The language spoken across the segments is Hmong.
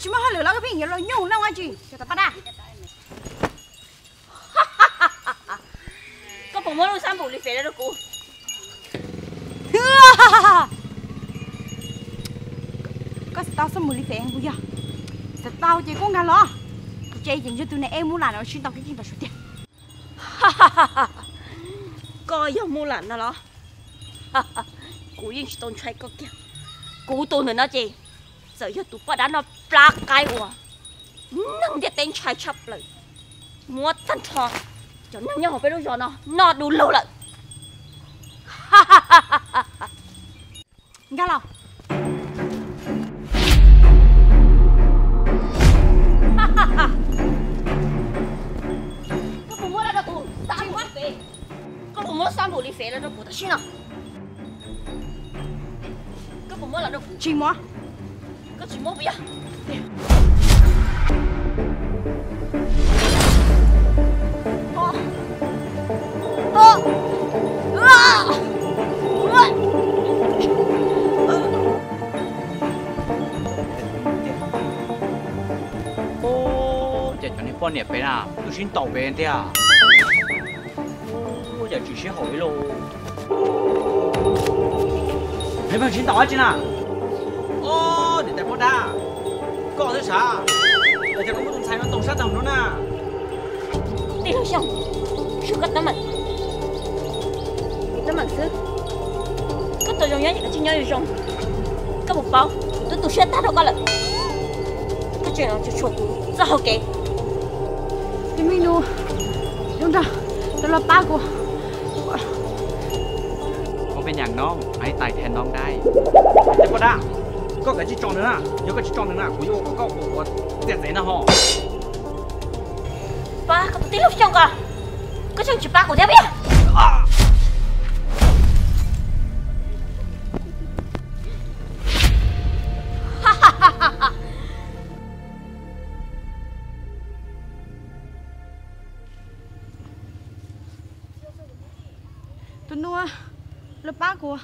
Tsis muaj hauj lwm los koj pheej yuav los nyuj leej ua tsi, cov tau paj dab. Koj puas muab lub xab npum li fem rau kuv? Koj xav tau xab npum li fem kuv yog? Xav tau ces koj nkag los. Kuv ces ces ntshe tus niag ej mub lam no sib ntaus kev keej tau suav tiag. Koj yog mub lam no los? Kuv yeej tsis tau ntshai koj kiag. Kuv tus ntawm no ces txawm yog tus poj dab noj plab qaib uas neeg ntiaj teb ntshai tshaj plaws, muab tag nrho cov neeg nyob hauv peb lub zos no noj du lug lawm. Nkag los. Koj puas muab los rau kuv? Koj puas muab xab npum li fem los rau kuv tam sim no? Koj puas muab los rau kuv? Tsis muab. Koj tsis muab puas yog? Ces cov niag poj niam pem na twb sib ntaus pem tiag. Ua cas tsis sib haum li lauj? Neb pheej sib ntaus dab tsi na? Niam tais poj dab, koj twb sav, es cas koj muab tus ntxhais no ntaus sab tag no na? Tij laug Xyooj, tshuav koj teeb meem, teeb meem xwb. Koj tau zoo nyob ces koj tseem nyob zoo. Koj puas paub kuv twb tu siab tag rau koj lawm, koj tseem los tshuav kuv txoj hau kev. Tij Meej Nus, zoo nraug, rov los pab kuv. Không biết nhầm nó, hãy tay theo nó đấy. Niam tais poj dab, koj kav tsij tso nws na, yog koj tsis tso nws na kuv yuav ua koj ua txiaj txev no ho. Pab kuv tus tij laug Xyooj ko, koj tseem tsis pab kuv thiab puas yog? Tus nus, los pab kuv.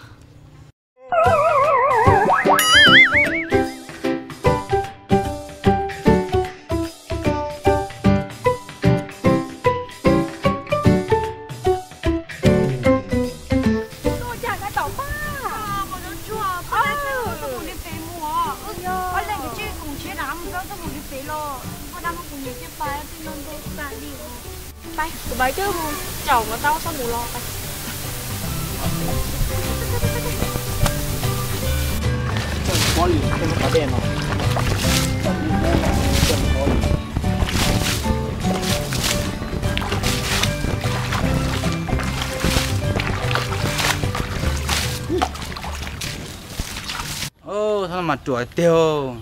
Koj ua cas koj tom pab? Pab, pab, txoj mus li pem mus os. Ob leeg kav tsij koom siab rau mus txoj mus li pem los. Poj dab muab kuv niam thiab pab tij no ntaus tas li os. Pab, kuv pab coj mus caum no tau txoj mus los pab. Thaj no mas ruam tiag.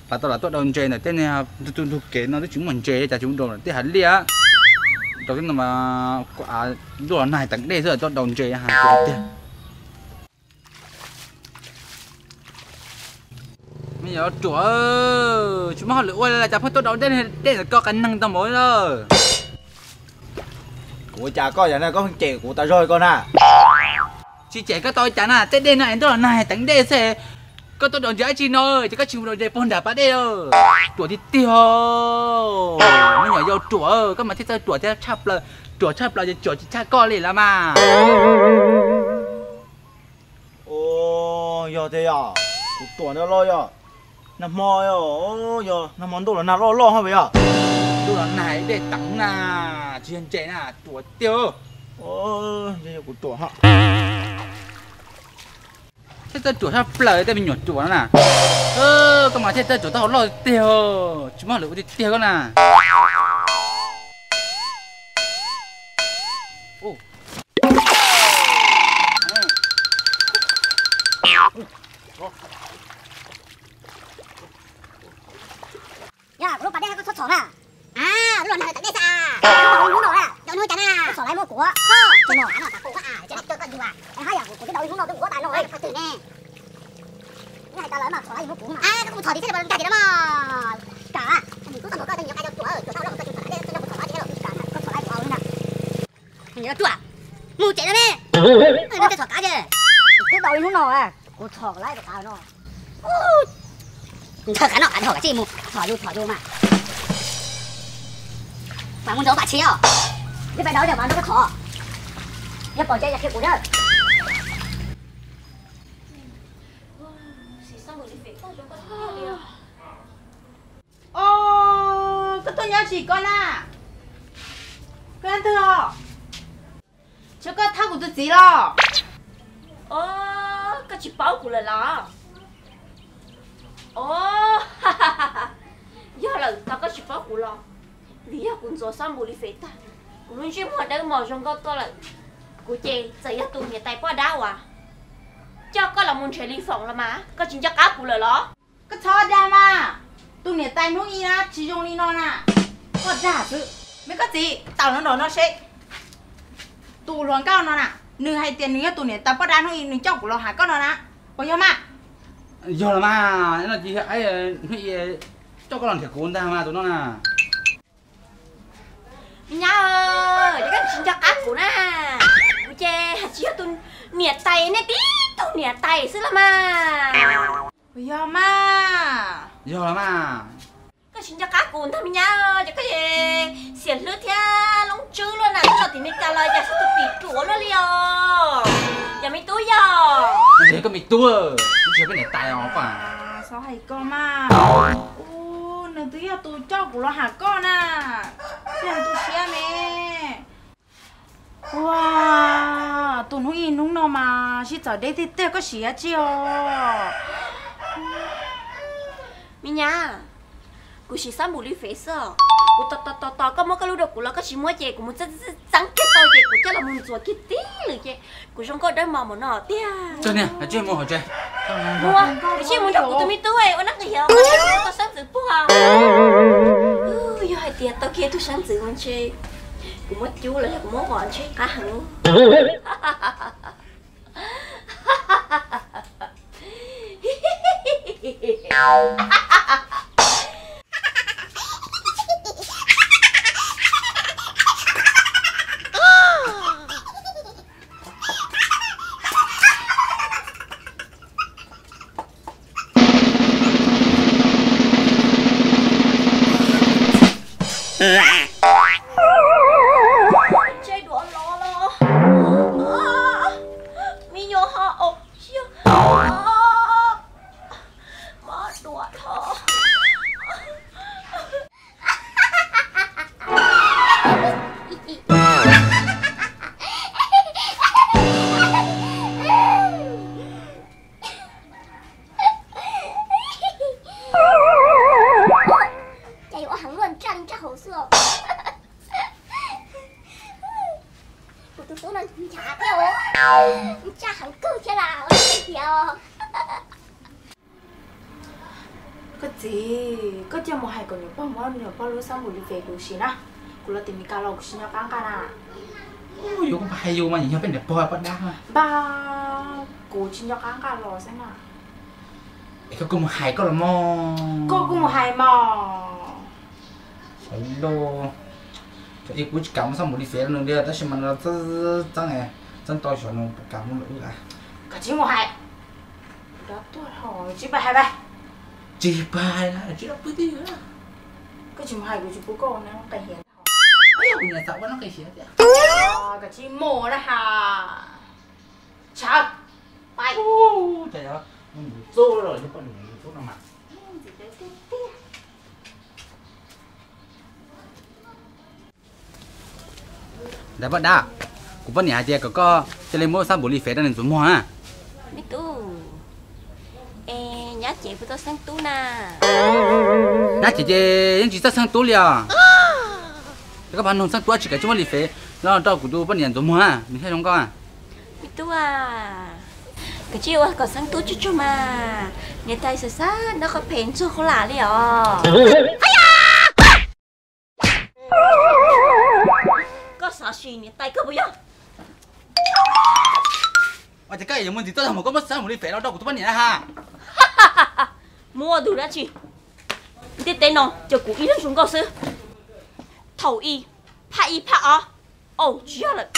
Pas tau lam tuaj daus ntses ntawm tej niag ntug ntug kev no twb tsis muaj ntses li cas, tsis muaj daus ntawm tej hav liaj. Rau tej no mas av luaj los nag teev dej xwb tuaj daus ntses hais tiag. Me nyuam ruam, tsis muaj hauj lwm ua li cas pheej tuaj daus dej, dej ntawm ko qias neeg tau npaum li lawm. Kuv ua cas koj yam na, koj pheej cem kuv tas zog li koj na. Tsis cem koj tau li cas na, tej dej no es ntuj los nag teev dej xwb. Koj tuaj daus ntses dab tsi no ces koj tsis mus daus ntses puag nram pas dej. Ruam tiag tiag. Me nyuam yau ruam, koj mas thiaj txawj ruam thiab tshaj plaws, ruam tshaj plaws ces ruam tsis tshaj koj li lawm mas. Yog tiag yog, kuv ruam no los yog, nag hmo, yog nag hmo ntuj los nag loj loj hos yog. Ntuj los nag dej teev na, tsis yog ntses na, ruam tiag. Yog kuv ruam hos. Thiaj txawj ruam tshaj plaws tej me nyuam ruam no na. Koj mas thiaj txawj ruam taub hau loj tiag, tsis muaj hauj lwm ua tiag tiag koj na. Yog kuv lub pas dej koj txhob txhom na. Lub los nag tawm dej xwb, koj daus ib hnub no na, daus ib hnub cas na, koj txhom lawv muab kuv, koj no tas kuv, koj yog kuv twb daus ib hnub no twb nquab tas no, koj twg ne. Koj hais tas lawv mas txhom lawv muab kuv, koj mus txhom tim thiab nkag tim no mas. Kam, kuv txhob txhom koj, koj nyuam qai yau ruam, ruam tau lawm koj tsis txhom lawv, koj txhom lawv kuv na. Nyuam ruam, mus tsev no ne. Koj txhom kav ces, kuv twb daus ib hnub no, kuv txhom lawv kav no. Ntxhawb qab noj qab dhau, kav tsij mus thom yus thom yus mas. Mas mus nrauv pam tshis os. Yog pab dawb yog mas nrog koj thom. Yog pom ces yog qhia kuv na. Os, koj tuaj nyob tsis koj na? Koj leej twg os? Tsis koj thab kuv tus txiv los? Os, koj tsis paub kuv lawm los? Os, yog lawm, thov koj tsis paub kuv los, vim yog kuv ntxuav Xab Npus Li Fes tag, kuv lub ntsej muag dawb mos zoo nkauj tuaj lawm. Kuv ces txawm yog tus niam tais poj dab uas coj koj los mus nrhiav Li Foom los mas koj tsis nco qab kuv lawm los? Koj txhob dag mas, tus niam tais hnub i na tsis zoo li no na, koj dag xwb. Me koj txiv, tawm no nram no seb, tus hluas nkauj no na, nws hais tias nws yog tus niam tais poj dab hnub i nws coj kuv los hais koj no na, puas yog mas? Yog los mas, no ces hnub i coj koj los nrhiav kuv ntag mas tus no na. Me nyab, ces koj tsis nco qab kuv na, kuv ces hais tsis yog tus niam tais, nej tib tug niam tais xwb los mas. Puas yog mas? Yog los mas. Koj tsis nco qab kuv ntag me nyab, ces koj xiam hlwb thiab loob tswb luaj na, koj los tim Meskas los yog xwb tus pim ruam luaj li os. Yog me tub yog. Koj me tub, tsis yog peb niam tais os. Xov hais koj mas. Ub, nws twb yog tus coj kuv los hais koj na. Koj tu siab me. Ua, tus hnub i hnub no mas sib txawv deb tiag tiag, koj siv dab tsi os? Me nyab, kuv siv Xab Npus Li Fes xwb os. Kuv tos tos tos tos koj muab koj lub rau kuv los koj tsis muab ces kuv mus txeeb txeeb kiag tau ces kuv coj los mus ntxuav kiag tib lwm ces kuv zoo nkauj dawb mos mus no tiag. Mus, kuv tsis mus nrog kuv tus me tub ua neeb qis hiav ua neeb qis hiav tau xeeb ntxwv puag. Yog hais tias tau kiag tug xeeb ntxwv ua ntshe kuv muab cub los yog kuv muab vom ntshe qab heev. Ntsej duav lov los. Me nyuam ho aus siab. Mob duav dhau. Cas yuav ua heev luaj ntsaj ntsaj hauv xwb os. Kuv tus tub no nchav thiab os, ntsaj heev kawg thiab las ua tiag os. Koj txiv, koj cia mus hais kom niam pog muab niam pog lub Xab Npus Li Fes kuv siv na, kuv los tim Meskas los kuv tsis nco qab nqa na. Yuav koj hais yus mas, yus yog peb niam pog poj dab. Npag, kuv tsis nco qab nqa los xwb na. Es koj kuj mus hais koj los mog. Koj kuj mus hais mog. Xyov li lauj, ib kuv tsis kam muab Xab Npus Li Fes rau nws li tab sis mas nws txeeb, txeeb tau xyov nws puas kam muab rau wb. Koj tsis mus hais. Kuv dab tuag dhau, tsis pab hais pab. Tsis pab hais na, tsis pub twb. Koj tsis mus hais kuv tsis pub koj ua neeb qis hiav. Kuv niam xav ua neeb qis hiav thiab. Koj tsis mus na ha. Tshav. Pais. Ub, cas yog mus txub los yog poj niam mus txub no mas. Ntxim dawb tiag tiag. Ntawd poj dab, kuv poj niam hais tias kom koj cia li muab Xab Npus Li Fes rau nws ntxuav muag na. Me tub, es nyab cev puas tau xeeb tub na? Nyab cev ces yeej tsis txawj xeeb tub li os. Koj pab noog xeeb tub tsis kam tsis muab Li Fes los rau kuv tus poj niam ntxuav muag na, nws thiaj zoo nkauj. Me tub a, koj cia ua kom xeeb tub tsuag tsuag mas, niam tais xav xav noj qhov phem ntxuag qhov lam li os. Koj xav sim niam tais koj puas yog? Ua cas koj yuav muaj ntxiv tuaj tag mus koj muab Xab Npus Li Fes los rau kuv tus poj niam na ha? Muaj tus dab tsi? Ntiaj teb no ces kuv ib leeg zoo nkauj xwb. Thaum ub phaj ib phaj ob, au tsis yog lawm,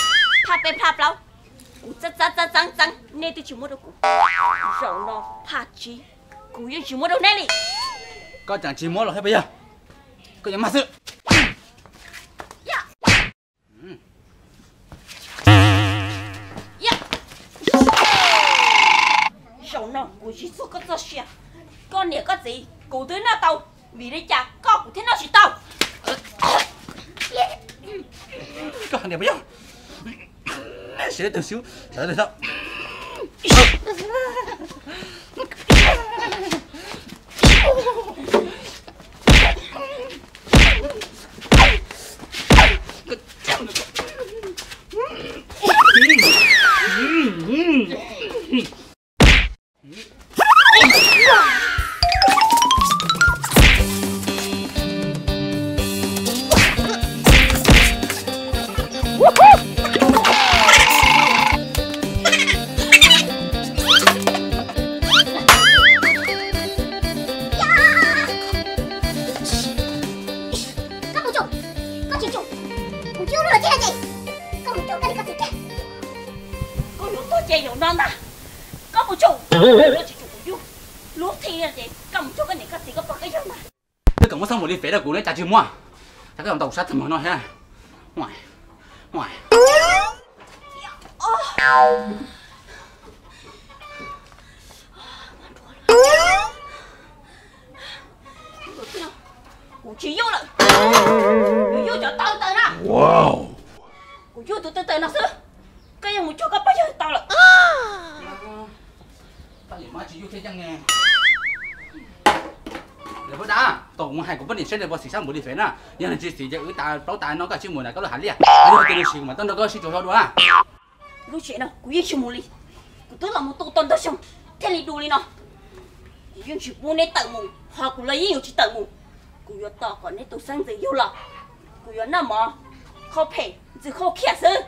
phaj peb phaj plaub, kuv txeeb txeeb txeeb txeeb nej twb tsis muab rau kuv. Zaum no phaj tsib, kuv yeej tsis muab rau nej li. Koj tseem tsis muab los thiab puas yog? Koj yuav mag xwb. Zaum no kuv tsis txog koj txoj sia, koj niam koj txiv kuv twb noj tau, vim li cas koj kuv thiaj noj tsis tau? Koj hais tias puas yog? Siav tug xwb, siav tug xwb. Koj mus tsum, koj tsis tsum, kuv cub lub los thiaj li ces, koj mus tsum koj li koj txiv kiag. Koj yuav tuag ces yaum no ntag. Koj mus tsum, koj tsis tsum kuv cub lub thiaj li ces koj mus tsum koj niam koj txiv koj pog koj yawg ntag. Twb kom muab xab npum li fev rau kuv neb cas tsis muab, cas koj ntau sab tag mog no thiab. Kuv tsis yuj lawm, kuv yuj cov tawv tawv na. Kuv yuj tus tawv tawv no xwb, koj yeej mus cuag koj pog yawg tau lawm. Lawv puas dab tau kuv mus hais kuv poj niam seb nws puas xis xab npum li fev na, yog nws tsis xis ces wb tas plaub tas no koj tsis mus na koj lub hav liaj, yog tias nws xis kuv mam tau nrog koj sib tsuas zog dua na. Lub tsev no kuv yeej tsis mus li, kuv twb los mus tu tau ntau xyoo thiaj li du li no. Kuv yeej tsis pub neb tawm mus, ho kuv los yeej yuav tsis tawm mus. Kuv yuav tos kom neb tus xeeb ntxwv yug los, kuv yuav noj mov, khau phem, ntxwv khau khiam xwb.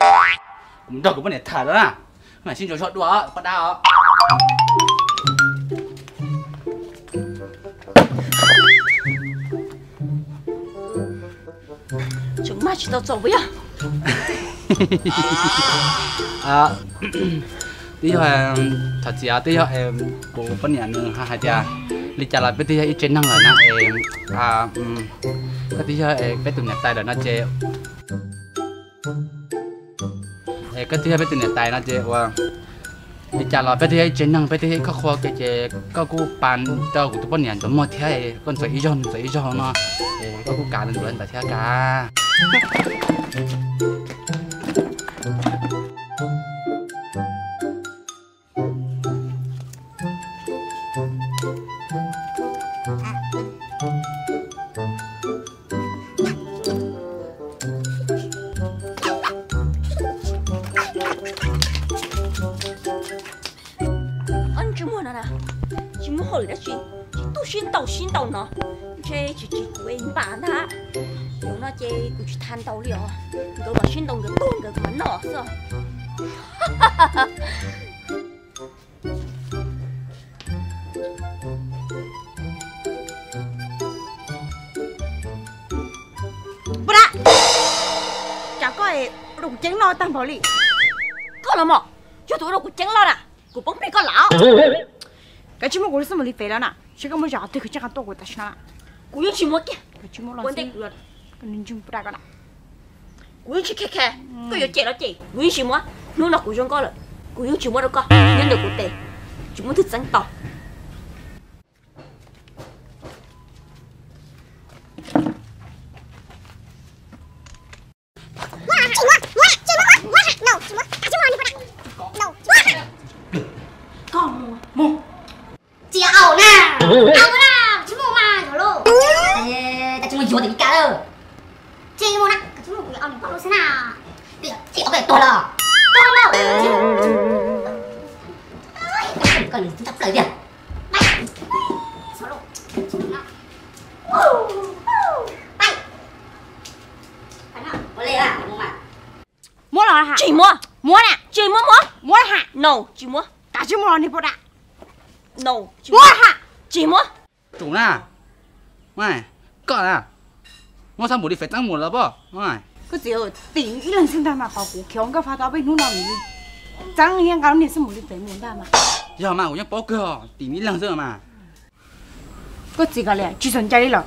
Kuv mus nrog kuv poj niam tham lawm na, mam sib ntsuas zog dua poj dab os. Tseem mag tsis tau txaus puas yog? Twb yog, thov txim, twb yog kuv poj niam nws hais tias li cas los peb twb yog ib tsev neeg lawm na, koj twb yog peb tus niam tais lawm no ces, koj twb yog peb tus niam tais no ces ua li cas los peb twb yog ib tsev neeg, peb twb yog ib khoj qhua kiag ces koj kuj pab rau kuv tus poj niam ntxuav muag thiab, koj ntxuav ib zaug nws ntxuav ib zaug no, koj kuj kav nws ntxuav ntawd thiab kav. Ob ntsej muag no na, tsis muaj hauj lwm dab tsi, tsis tuaj sib ntaus sib ntaus no, ntshe tsis tsis kuv npam ntag. Zaum no ces kuv tsis tha ntaus li os, nkawd mam sib ntaus nkawd tuag nkawd mam noj xwb. Puas dab, cas koj ua rau kuv ceeb loj tag npaum li? Koj los mog, yog tus ua rau kuv ceeb loj na, kuv poob plig koj lawm. Koj tsis muab kuv lub xab npum li fev lawm na, seb koj muab zam qhov twg kuv tseem tuaj kuv tam sim no. Kuv yeej tsis muab kiag, kuv tsis muab los ua ntej kuv, kuv yeej tsis muab puas dab koj na. Kuv yeej tsis khe khe, koj yuav cem los cem, kuv yeej tsis muab. Hnub no kuv zoo nkauj lawm, kuv yeej tsis muab rau koj, nyob ntawm kuv tes, tsis muaj twg txeeb tau. Tsis au na, au na, tsis mus mas yuav lauj. Tsis mus yuav tim Meskas lawm. Tsis mus na, tsis mus, kuv yuav au niam pog lub xwb na. Tsis au peb tuag los. Koj nws txhab plaws tiag. Muab los ha. Tsis muab. Muab na. Tsis muab muab. Muab ha. No, tsis muab. Kav tsij muab los niag poj dab. No, tsis muab ha. Tsis muab. Tsum na, koj na, muab xab npum li fev txeeb mus los poj. Koj txiv, tim ib leeg xwb ntag mas, qhov kuv khiav nkauj fa tau peb hnub no txeeb yeej nqa lub niag xab npum li fev mus ntag mas. Yog mas, kuv yeej paub kawg, tim ib leeg xwb mas. Koj txiv kav liam, tsis xom ncai li lawm.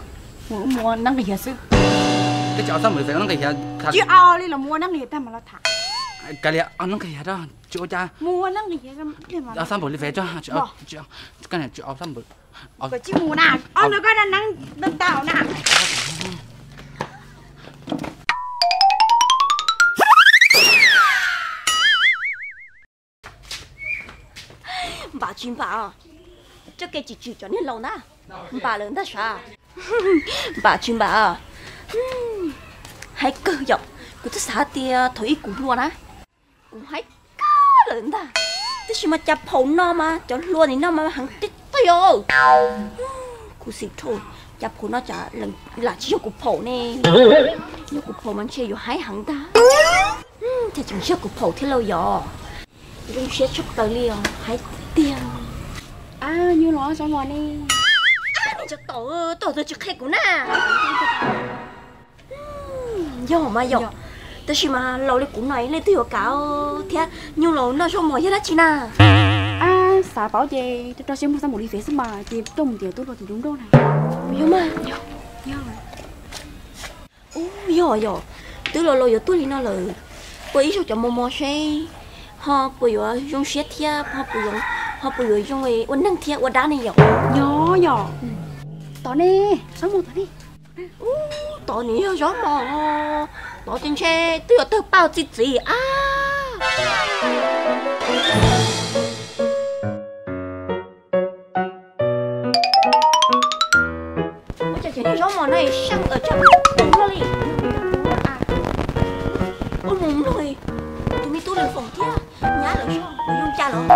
Mus ua neeb nqis hiav xwb. Koj tsis ob xab npum li fev ua neeb nqis hiav? Tsis ob li los mus ua neeb nqis hiav tag mam los tham. Kav liam, ua neeb nqis hiav da, tsis ua cas. Mus ua neeb nqis hiav. Ob xab npum li fev tso. Koj niam tsis ob xab npum. Koj tsis mus na, ob ntawd koj neeb ntau na. Npam tsis npam, txoj kev tsis tsim cov niag laus ntag. Npam lawm ntag sav. Npam tsis npam, haib kawg yom. Kuv twb xav tias thaum ub kuv hluas na, kuv haib kawg lawm ntag. Tab sis mas cas phaum no mas cov hluas nim no mas heev tiag tiag. Kuv xim rho, cas phaum no cas lam tsis yog kuv phaum ne. Yog kuv phaum mas ntshe yuav haib heev ntag. Ces tseem yog kuv phaum thiab lauj yom. Zoo siab tshaj plaws li os, haib tiag. Nyuj los zaub mos ne. Niag tsov tom, tom tus tsis qhia kuv na. Yog mas yom, tab sis mas laus li kuv no leej twg yuav kam thiab. Nyuj los noj zaub mos yog dab tsi na? Xav paub ces rau siab muag xab npum li fev xwb mas ces coj mus tiav tub hluas tim lub nroj na. Yog mas. Ub, yog yom, twb los laus yuav tuag li no lawm, ua ib zaug cov mos mos seb ho puas yuav zoo siab thiab ho puas yuav zoo ua neeg thiab ua dab ne yom. Yog yom, tod ne, zaub mos tod ne. Ub, tod nws yog zaub mos, tod ces ntshe twb yuav tawg paj txi txiv a. Ua cas cov niag zaub mos no seej tshaj plaws li. Ua mus mloog tus me tub Lwm Foom thiab nyab lawv zog puas zoo cas los.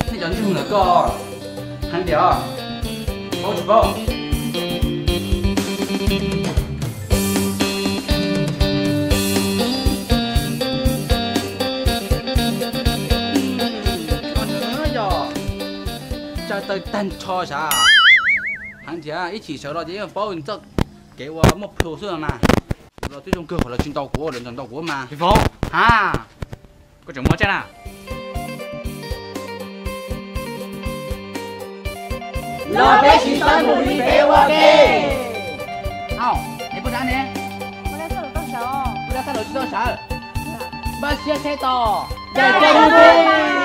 Nej cov ntswg ntawm koj heev tiag, paub tsis paub? Yog tsaw taw tag nrho sav. Heev tiag, ib chim sawv los ces yeej paub txoj kev ua muaj plhu xwb no na. Los twb zoo kawg, lawv tsis ntaus kuv, lawv tseem ntaus kuv mas. Foom, ha, koj tseem muaj tseeb na. Los peb siv xab npum li fev ua ke. Au, es poj dab ne? Poj dab xab laws tsis tau sawv. Npaj siab tsheb tos. Daim txog lub ntuj.